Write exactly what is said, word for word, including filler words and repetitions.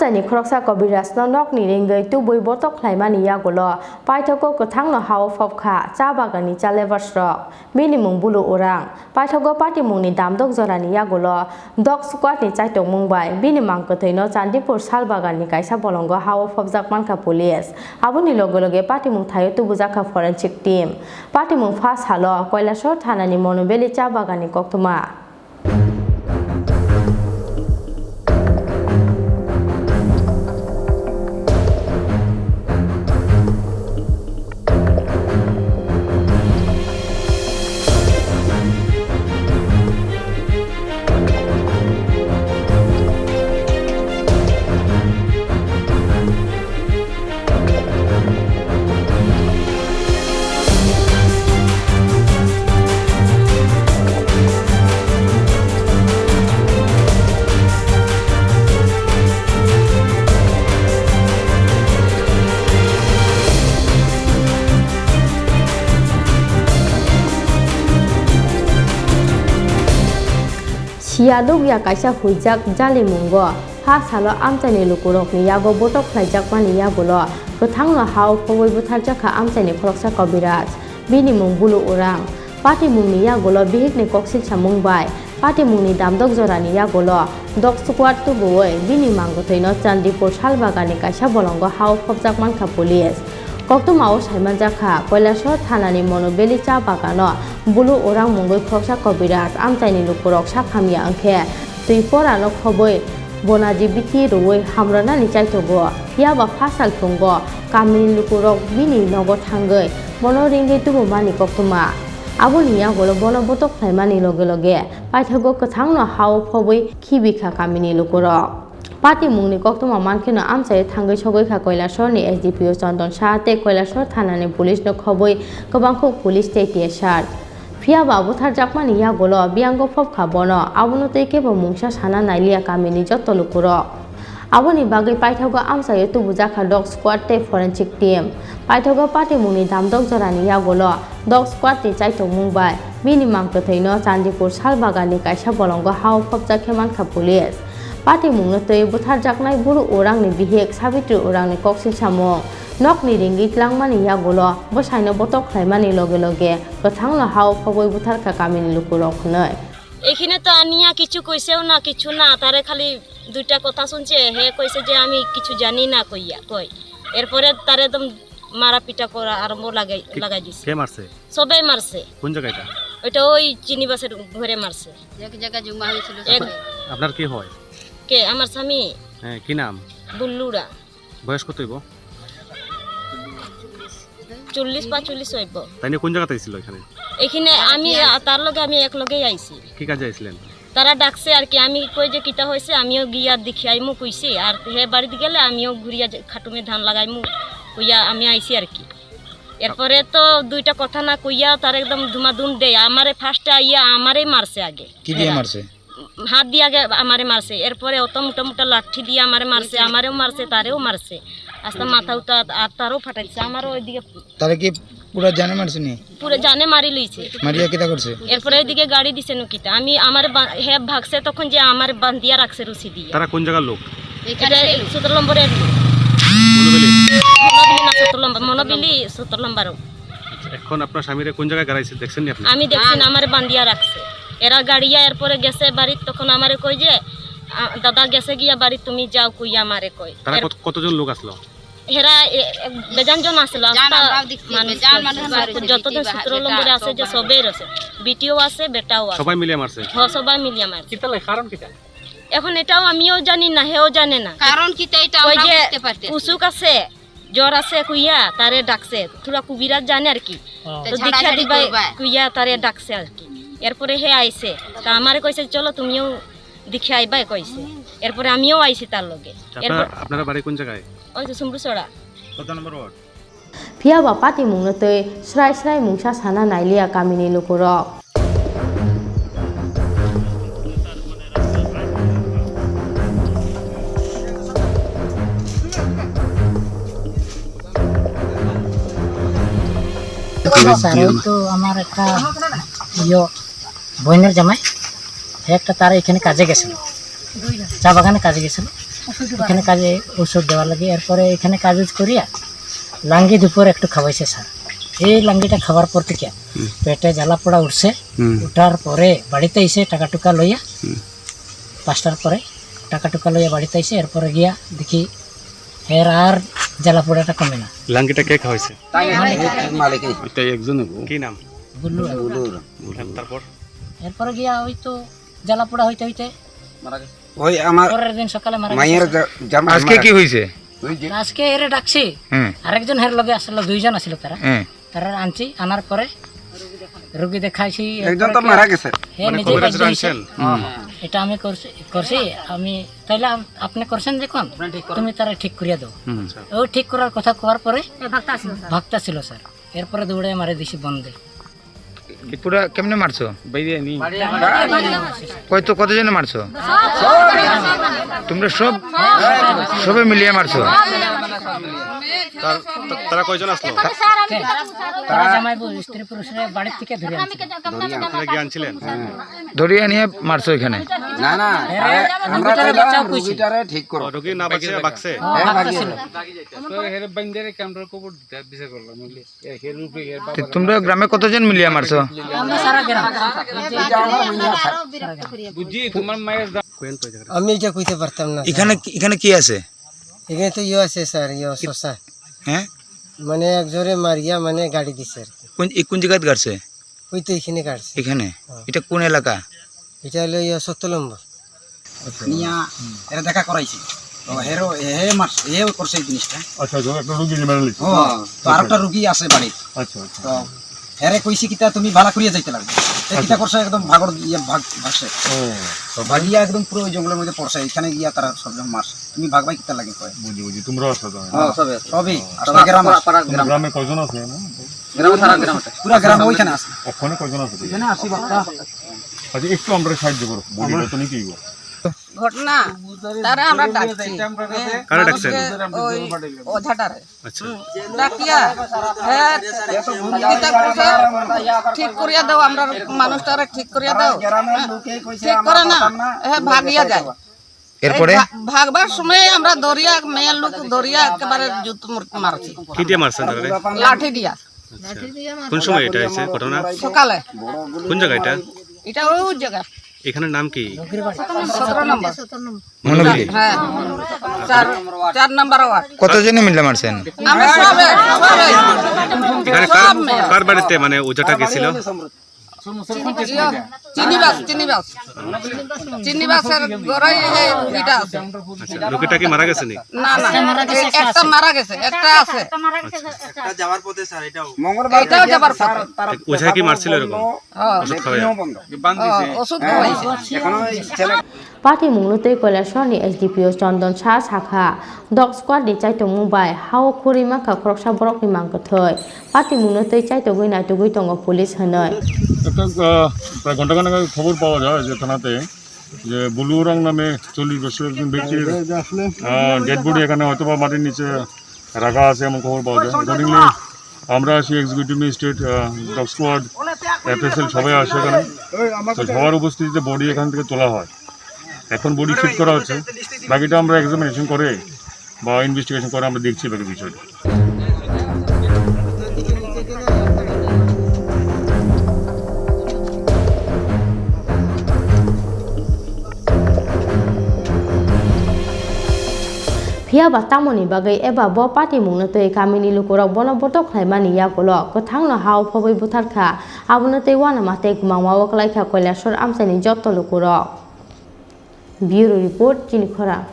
Amchaini khoroksa Kobirajno nokni ringwi tubui botok khlaimani yagulo paithago kwthangno ha-o phobkha cha baganni cha labours rok. Bini mung Bulu Orang. Paithago patimungni damdok jorani yagulo dog squadni chaitokmung bai bini mang kwthwino Chandipur salbaganni kaisa bolongo ha-o phobjak mankha police. Aboni loge loge patimung thaio tubujakha forensic team. Patimung pha salo Kailasor thanani Monobeli cha baganni koktwma. Siya nukya kaisa huijak jalimungo. Pha salo amchaini lukurokni yago botok khlaijakmani yagulo kwthangno ha-o phobwi butharjakha amchaini khoroksa Kobiraj. Bini mung Bulu Orang. Patimungni yagulo bihikni koksil samung bai patimungni damdok jorani yagulo dog squad tubuwi bini mang kwthwino Chandipur salbaganni kaisa bolongo ha-o phobjak mankha police. Koktwmao saimanjakha, Kailasor thanani Monobeli cha bagano Bulu Orang mungwi khoroksa Kobiraj amchaini lukurok sakhamya wngkhe twi porano khobwi bonaji bithi rwui hamrwnani chaitogo. Phiya ba pha sal phungo kamini lukurok bini nogo thangwi bono ringwi tubumani koktwma. Aboni yagulo bono botok khlaimani loge loge paithago kwthangno ha-o phobwi khibikha kamini lukurok. Patimungni koktwma mankheno amchaio thangwi sogwi kha Kailasorni S D P O Chondon Saha tei Kailasor thanani police no khobwi kwbangkuk police tei T S R. Phiya ba butharjakmani yagulo biyango phobkha bono, abono tei kebo mungsa sana nailiya kamini joto lukurok. Aboni bagwi paithago amchaio tubujakha dog squad tei forensic team. Paithago patimungni damdok jorani yagulo dog squad ni chaitokmung bai bini mang kwthwino Chandipur salbaganni kaisa bolongo ha-o phobjak khe mankha police. Patimungno twi butharjaknai Bulu Orangni bihik Sabitri Orangni koksil samung. Nokni ringwi tlangmani yagulo bwsaino botok khlaimani loge loge kwthangno ha-o phobwi butharkha kamini lukurok hwnwi. এখানে তো আনিয়া কিছু কইছেও না, কিছু না, তারে খালি দুইটা কথা শুনছে, হে কইছে যে আমি কিছু জানি না কইয়া কই। এরপরে তারে একদম মারা পিটা করা আরম্ভ লাগাই, কি, লাগাই দিছে। কে মারছে? সবাই মারছে। কোন জায়গা এটা? ওইটা ওই চিনি বাসের ঘরে মারছে। এক জায়গায় জমা হয়েছিল এক সবাই। আপনার কি হয়? কে? আমার স্বামী? হ্যাঁ, কি নাম? বুল্লুরা। বয়স কত হইব? চল্লিশ পঁয়তাল্লিশ হইব। তাই নিয়ে কোন জায়গাতে ছিল এখানে? এখানে আমি, তার লগে আমি এক লগেই আইছি। কি কাজে আইছিলেন? তারা ডাকছে আর কি, আমি কই যে কিতা হয়েছে, আমিও গিয়া দেখি আইমু কইছি, আর হে বাড়িতে গেলে আমিও ঘুরিয়া যে খাটুমে ধান লাগাইমু কইয়া আমি আইছি আর কি। এরপরে তো দুইটা কথা না কইয়া তার একদম ধুমাধুম দেয়, আমারে ফার্স্টে আইয়া আমারে মারছে আগে। কি দিয়ে এরা মারছে? হাত দিয়ে আগে আমারে মারছে, এরপরে অত মোটা মোটা লাঠি দিয়ে আমারে মারছে, আমারেও মারছে, তারেও মারছে, আস্তা মাথা উতা আর তারও ফাটাইছে, আমারও ওইদিকে। তারা কি পুরা জানে মারছে নি? পুরো জানে মারি লইছে। মারিয়া কিতা করছে? এরপরে ওইদিকে গাড়ি দিছে নুকিতা, আমি আমার বা-, হে ভাগছে তখন যে আমার বান্ধিয়া রাখছে রশি দিয়ে। তারা কোন জায়গার লোক? এটা সতেরো নম্বরের। মনোবেলি? মনোবেলি না সতেরো নম্বর, মনোবেলি সতেরো নম্বর। আচ্ছা, এখন আপনার স্বামীরে কোন জায়গায় গাড়াইছে দেখছেন নি আপনি? আমি দেখছি না, আমারে বান্ধিয়া রাখছে। এরা গাড়িয়া এরপরে গেছে বাড়িত, তখন আমারে কই যে, আ, দাদা গেছে গিয়া বাড়িত, তুমি যাও কইয়া আমারে কয়। তারা এর- কত, কতজন লোক আসলো? হেরা এ, এ, বেজান জন আসলো, জান আস্তা আমরাও দেখছি, মানুষ বেজান মানুষ আসলো। যতজন সতেরো নম্বরে আছে যে সবাই রয়েছে, বিটিও আছে, বেটাও আছে। সবাই মিলে মারছে? হ, সবাই মিলিয়া মারছে। কিতা লাগে, কারণ কিতা? এখন এটাও আমিও জানি না, হেও জানে না। কারণ কিতা এটা ওই আমরাও যে বুঝতে পারতেছি না। উসুক আছে, জ্বর আছে কইয়া তারে ডাকছে, থুড়া কবিরাজ জানে আর কি। ও। তো তো ঝাড়া দীক্ষা ঝাড়ি দিবাই করবা। কইয়া তারে ডাকছে আর কি। এরপরে হে আইছে, তা আমারে কইছে, "চলো তুমিও দীক্ষা আইবাই," কইছে। এরপরে আমিও আইছি তার লগে। আপনারা, এরপর আপনারা বাড়ি কোন জায়গায়? ওই তো সুমরুছড়া। কত নম্বর word? Phiya ba patimungno twi srai srai mungsa sana nailiya kamini lukurok. Sir, ওই তো আমার একটা ইয়ো বোনের জামাই, একটা তারা এখানে কাজে গেছিল, চা বাগানে কাজে গেছিল। এখানে কাজে ঔষধ দেওয়ার লাগে। এরপরে এখানে কাজ উজ করিয়া লাঙ্গি দুপুর একটু খাওয়াইছে স্যার। এই লাঙ্গিটা খাবার পর থেকে হুম। পেটে জ্বালা পোড়া উঠছে। হুম। উঠার পরে বাড়িতে এসে টাকা টুকা লইয়া হুম। পাঁচটার পরে টাকা টুকা লইয়া বাড়িতে এসে এরপরে গিয়া দেখি এর আর জ্বালা পোড়াটা কমে না। লাঙ্গিটা কে খাওয়াইছে? মালিক। এটা একজন হইব। কি নাম? গুল্লু। গুল্লু। তারপর? এরপরে গিয়া ওই তো জ্বালা পোড়া হইতে হইতে ওই আমার পরের দিন সকালে মারা মায়ের গেছে। জা-, জামাই আজকে মারা কি হয়েছে? ওই যে আজকে এরে ডাকছি। হুম। আরেকজন হের লগে আসলে দুইজন আছিল তারা। হুম। তারা আনছি, আনার পরে রুগী দেখাইছি, একজন এরপরে তো কি মারা গেছে। হে মানে নিজে কবিরাজ বাধ্য হইছে। আনছেন? হুম। এটা আমি করছি, করছি, আমি তাইলে আম-, আপনি করছেন যখন, তুমি তারা ঠিক করিয়া দাও। হুম। ও ঠিক করার কথা কওয়ার পরে এ, ভক্তা ছিল স্যার। ভক্তা ছিল স্যার। এরপরে দৌড়ে মারে দিছি বন্ধে। কি পুরা কেমনে মারছো? বাইরে আনি। কয়তো কতজনে মারছো? তোমরা সব, সবে মিলিয়ে মারছো? তার-, তা-, তারা কয়জন আসলো? তারা জামাই বউ, স্ত্রী পুরুষরা বাড়ির থেকে ধরে আনছে। আপনারা গিয়ে আনছিলেন? ধরিয়ে নিয়ে মারছো এখানে? না, না, এরা আরে, আমরা আমাদের কইলাম, বাচ্চাও কইছে। রুগীটারে ঠিক করো। ও, রুগী না বাঁচিয়ে বাঁচছে? হ্যাঁ, বাচ্চা বাঁচিয়ে। ছিল। তো এর বাইন্দারে কি আমরা কবর দিতে বিচার করলাম, বুঝলি? এ, এর উপরে এর বাবা তো তোমরা গ্রামে কতজন মিলিয়ে মারছো? আমরা সারা গ্রাম। এটা আমার মাইয়া। বুঝি, তোমার মায়ের দা- আমি এটা কইতে পারতাম না, স্যার। এখানে কি, এখানে কি আছে? এখানে তো ইয়ে আছে, স্যার, ইয়ে শশা। হ্যাঁ? মানে এক জোরে মারিয়া মানে গাড়ি দিছে আর কি। কোন, এই কোন জায়গাত গাড়ছে? ওই তো এখানে গাড়ছে। এখানে? হ্যাঁ। এটা কোন এলাকা? এটা হলো ইয়ে সত্তর নম্বর। নিয়া এরা দেখা করাইছে। তো হেরো, হে মারছে, হে করছে এই জিনিসটা। আচ্ছা, আচ্ছা, একটা রুগী নিয়ে মারা লিখছে। ও, তো আরেকটা রুগী আছে বাড়ির। আচ্ছা, আচ্ছা। তো হেরে কইছি কিতা তুমি ভালা করিয়া যাইতে লাগবে। এ কিতা আচ্ছা। করছে একদম ভাগর ইয়ে ভাগ, ভাগছে। ও, তারপরে? ভাগিয়া একদম পুরো ওই জঙ্গলের মধ্যে পড়ছে। এখানে গিয়া তারা সবজন মারছে। তুমি ভাগবাই কিতা লাগে কয়? বুঝি, বুঝি। তোমরা আছো তো? হ্যাঁ, সবে আছে। সবই। ও। আসলে গ্রাম আছে। পাড়া, পাড়া, কোনো গ্রাম। গ্রামে কয়জন আছে, না? গ্রামে সারা গ্রাম আছে। পুরা গ্রাম ওইখানে আছে। ওখানে কয়জন আছে? এখানে আছি বাপ্পা। আচ্ছা, একটু আমরা সাহায্য করো। বডি আমরা তো নিতেই হবে। ঘটনা, তারা আমরা ডাকছি। হ্যাঁ, কারা ডাকছেন? আমাকে ওই ওঝাটারে। আচ্ছা। হুম, ডাকিয়া, হ্যাঁ, কিতা করছে? ঠিক করিয়া দাও, আমরা মানুষটারে ঠিক করিয়া দাও। ঠিক করে না, হ্যাঁ, ভাগিয়া যায়। এরপরে? এই ভা-, ভাগবার সময় আমরা দরিয়া, মেয়ের লোক দরিয়া একেবারে জুতো মুর-, মারছি। কি দিয়ে মারছেন তারা? লাঠি দিয়া। আচ্ছা। কোন সময় এটা হয়েছে ঘটনা? সকালে। কোন জায়গা এটা? এটা ওই জায়গা। এখানের নাম কি? সতেরো নম্বর। মনোবিল? হ্যাঁ। চার, চার নম্বর ওয়ার্ড। কতজনে মিলে মারছেন? আমরা সবে, সবে। এখানে কার, সব মিলে। কার বাড়িতে মানে ওঝাটা গেছিল? ইয়ো, চিনিবাস, চিনিবাস। চিনিবাসের ঘরে এই এটা আছে। আচ্ছা, রোগীটা কি মারা গেছে নি? না, না। একটা মারা গেছে, একটা আছে। একটা যাওয়ার পথে, স্যার, এটাও। এটাও যাবার পথে। ওঝায় কি মারছিল এরকম? হ্যাঁ। ওষুধ খাওয়াইয়া? হ্যাঁ, ওষুধ খাওয়াইছে। Patimungno tei Kailasor ni S D P O Chondon Sah sakha, dog squad ni chaitongmung bai ha-o khurwi mankha khoroksa borokni mankha thwi. Patimungno twi chaitogwi naitugwi tongo police hwnwi. একটা, আহ, প্রায় ঘন্টাখানেক আগে খবর পাওয়া যায় যে থানাতে যে বুলু ওরাং নামে চল্লিশ বছর একজন ব্যক্তির, আহ, ডেড বডি এখানে হয়তো বা মাটির নিচে রাখা আছে এমন খবর পাওয়া যায়। অ্যাকর্ডিংলি আমরা আসি, এক্সিকিউটিভ ম্যাজিস্ট্রেট, আহ, ডগ স্কোয়াড, এফএসএল সবাই আসে এখানে। তো সবার উপস্থিতিতে বডি এখান থেকে তোলা হয়। এখন বডি শিফট করা হচ্ছে, বাকিটা আমরা এক্সামিনেশন করে বা ইনভেস্টিগেশন করে আমরা দেখছি বাকি বিষয়টা। Phiya ba tamoni bagwi eba bo patimungno twi kamini lukurok bono botok khlaimani yagulo kwthangno ha-o phobwi butharkha, abono tei uanama tei kwmangma-o klaikha Kailasor amchaini jotto lukurok. Bureau Report, Chini Khorang.